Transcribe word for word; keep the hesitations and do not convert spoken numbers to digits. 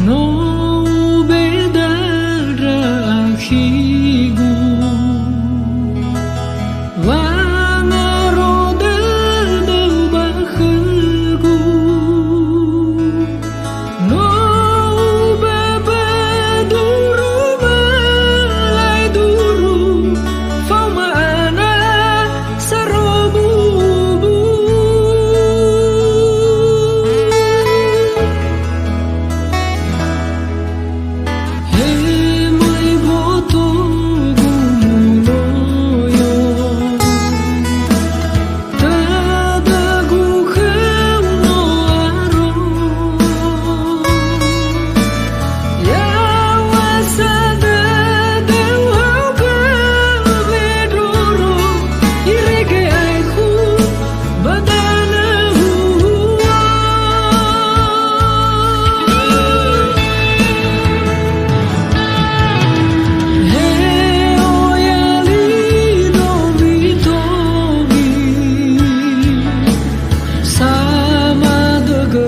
No ubeda ndra'akhigu, wangaro dödöu ba khögu. No ubaba duru ba lae duru, faoma ana sarobubu. He möi botogu muloyo, dödögu khöu no aro. Yaŵa sa dödöu hau gö wendroro, irege aekhu ba danö huhuo. He oya li no mitogi, sama dögö